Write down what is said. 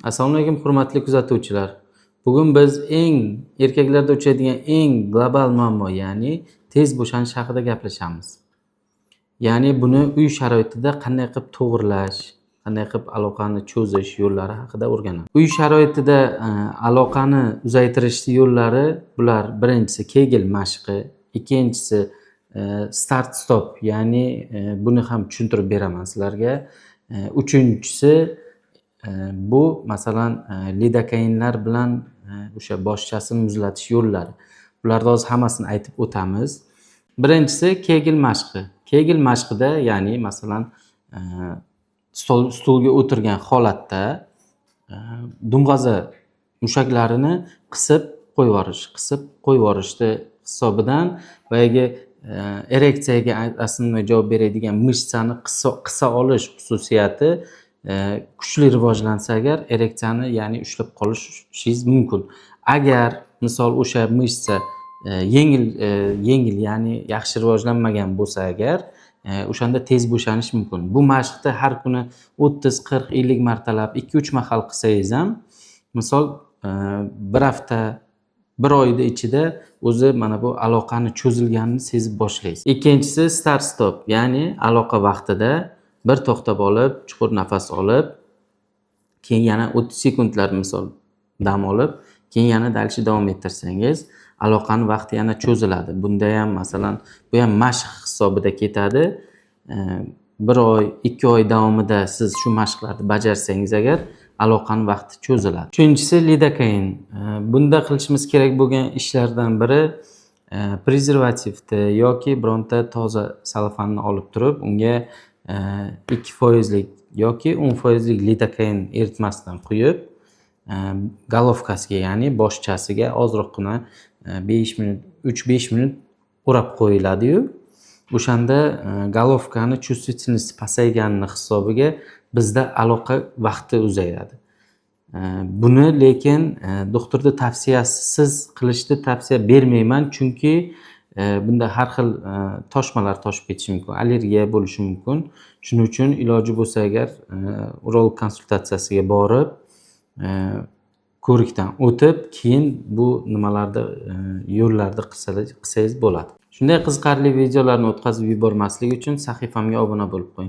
Assalomu alaykum, hurmatli kuzatuvchilar. Bugun biz eng erkaklarda uchraydigan eng global muammo, ya'ni tez bo'shanish haqida gaplashamiz. Ya'ni buni uy sharoitida qanday qilib to'g'irlash, qanday qilib aloqani cho'zish yo'llari haqida o'rganamiz. Uy sharoitida aloqani uzaytirish yo'llari bular: birinchisi Kegel mashqi, ikkinchisi start stop, ya'ni buni ham tushuntirib beraman sizlarga. Uchinchisi bu masalan lidokainlar bilan o'sha boshchasini muzlatish yo'llari. Bularni hozir hammasini aytib o'tamiz. Birinchisi Kegel mashqi. Kegel mashqida, ya'ni masalan stulga o'tirgan holatda dumg'aza mushaklarini qisib qo'yib yuborish, qisib qo'yib yuborishni hisobidan boyagi ereksiyaga основной javob beradigan мышца ni qisa olish xususiyati kuchli rivojlansa agar, ereksiyani, ya'ni ushlab qolishingiz mumkin. Agar misol o'sha мышца yengil, ya'ni yaxshi rivojlanmagan bo'lsa agar, o'shanda tez bo'shanish mumkin. Bu mashqni har kuni 30, 40, 50 martalab 2-3 mahal qilsangiz ham, misol bir hafta, bir oyni ichida o'zi mana bu aloqani cho'zilganini sezib boshlaysiz. Ikkinchisi start stop, ya'ni aloqa vaqtida bir to'xtab olib, chuqur nafas olib, keyin yana 30 sekundlar misol dam olib, keyin yana дальше davom ettirsangiz, aloqani vaqti yana cho'ziladi. Bunda ham masalan bu ham mashq hisobida ketadi. Bir oy, 2 oy davomida siz shu mashqlarni bajarsangiz agar, aloqani vaqti cho'ziladi. Uchinchisi lidokain. Bunda qilishimiz kerak bo'lgan ishlardan biri prezervativni yoki bironta toza sellofanni olib turib, unga 2 foizlik yoki 10 foizlik lidokain eritmasidan quyib, головка siga, ya'ni boshchasiga ozroqgina 5 minut, 3-5 minut o'rab qo'yiladiyu, o'shanda головка ni чувствительность pasayganini hisobiga bizda aloqa vaqti uzayadi. Buni lekin doktorni tavsiyasisiz qilishni tavsiya bermayman, chunki bunda har xil toshmalar toshib ketishi mumkin, allergiya bo'lishi mumkin. Shuning uchun iloji bo'lsa agar, urolog konsultatsiyasiga borib, ko'rikdan o'tib, keyin bu nimalarni, yo'llarni qilsangiz bo'ladi. Shunday qiziqarli videolarni o'tkazib yubormaslik uchun sahifamga obuna bo'lib qo'ying.